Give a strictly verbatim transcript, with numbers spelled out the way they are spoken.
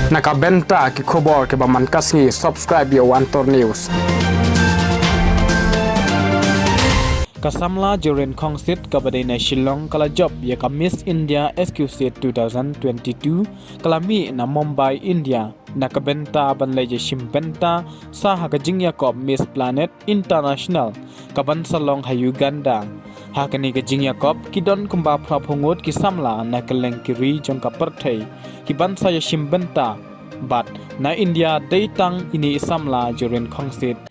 Na ka bynta ki khubor kiba man ka sngi, subscribe ïa u Antor News. Ka samla Jorin Khongsit kaba dei na Shillong ka la jop ïa ka Miss India Exquisite two thousand twenty-two, ka la mih na Mumbai, India, na ka bynta ban leit ïashim bynta sa ha ka jingïakop Miss Planet International kaban sa long ha Uganda. Ha kane ka jingïakop ki don kumba phra phew ngut ki samla na kylleng ki ri jong ka pyrthei kiban sa ïashim bynta, bad na India dei tang ine i samla Jorin Khongsit